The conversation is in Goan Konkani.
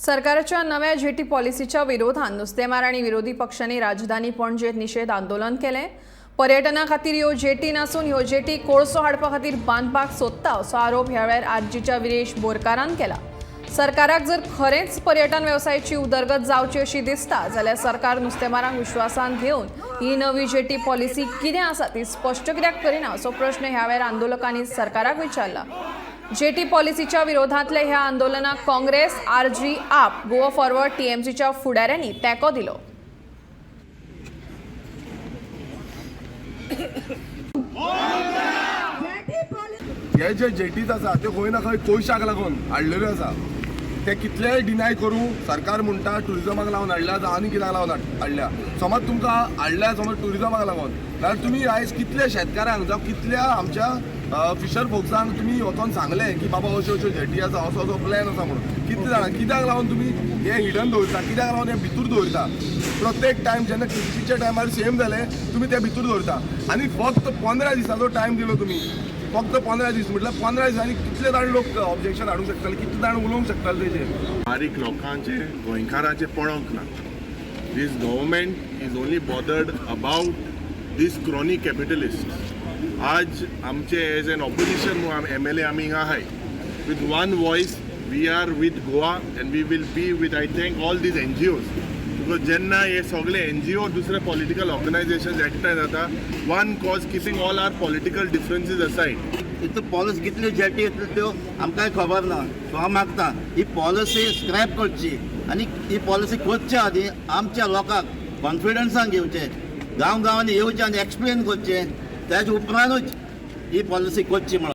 सरकारच्या नव्या जेटी पॉलिसीच्या विरोधात नुस्तेमार आणि विरोधी पक्षांनी राजधानी पणजेत निषेध आंदोलन केलें. पर्यटना खातीर ह्यो जेटी नासून ह्यो जेटी कोळसो हाडपा खातीर बांदपाक सोदता असो आरोप ह्या वेळार आरजीच्या विरेश बोरकारान केला. सरकाराक जर खरेंच पर्यटन वेवसायाची उदरगत जावची अशी दिसता जाल्यार सरकार नुस्तेमारांक विश्वासान घेवन ही नवी जेटी पॉलिसी कितें आसा ती स्पश्ट कित्याक करिना असो प्रश्न ह्या वेळार आंदोलकांनी सरकाराक विचारला. जेटी पॉलिसीच्या विरोधांतल्या ह्या आंदोलनाक काँग्रेस, आरजी, आप, गोवा फॉरवर्ड, टीएमसीच्या फुडाऱ्यांनी तेंको दिलो. हे जे जेटीज आसा त्यो खंय ना खंय पयशाक लागून हाडलेल्यो आसा. ते कितलेय डिनाय करूं, सरकार म्हणटा ट्युरिजमाक लागून हाडल्या जावं आनी कित्याक लागून हाडल्या. समज तुमकां हाडल्या समज ट्युरिजमाक लागून, जाल्यार तुमी आयज कितल्या शेतकारांक जावं कितल्या आमच्या फिशर फोक्सांक तुमी वचोन सांगलें की बाबा अश्यो अश्यो जेटी आसा, असो असो प्लॅन आसा म्हणून? कितले जाणां? कित्याक लागून तुमी हें हिडन दवरता? कित्याक लागून हें भितूर दवरता? प्रत्येक टायम जेन्ना क्रिसीच्या टायमार सेम जालें, तुमी तें भितूर दवरता आनी फक्त 15 दिसाचो टायम दिलो तुमी. फक्त 15 दीस म्हटल्यार 15 दिसांनी कितले जाण लोक ऑब्जेक्शन हाडूंक शकतले, कितले जाण उलोवंक शकतले तेजेर? बारीक लोकांचे, गोंयकारांचे पळोवंक ना. This government is only bothered about this crony capitalist. आज आमचे एज एन ऑपोजिशन एमएलए आमी हिंगा आहाय. With one voice we are with Goa and we will be with. I thank all these NGOs because जेन्ना हे सगळे एनजीओ, दुसरे पॉलिटिकल ऑर्गनायझेशन एकठांय जाता, one cause, keeping all our political differences aside. तितू पॉलिसी कितल्यो जेटी येतल्यो त्यो आमकांय खबर ना. सो हांव मागता, ही पॉलिसी स्क्रॅप करची आनी ही पॉलिसी करच्या आदीं आमच्या लोकांक कॉन्फिडन्सान घेवचें, गांव गांवांनी येवचें आनी एक्सप्लेन करचें, तेजे उपरांतूच ही पॉलिसी करची म्हणून.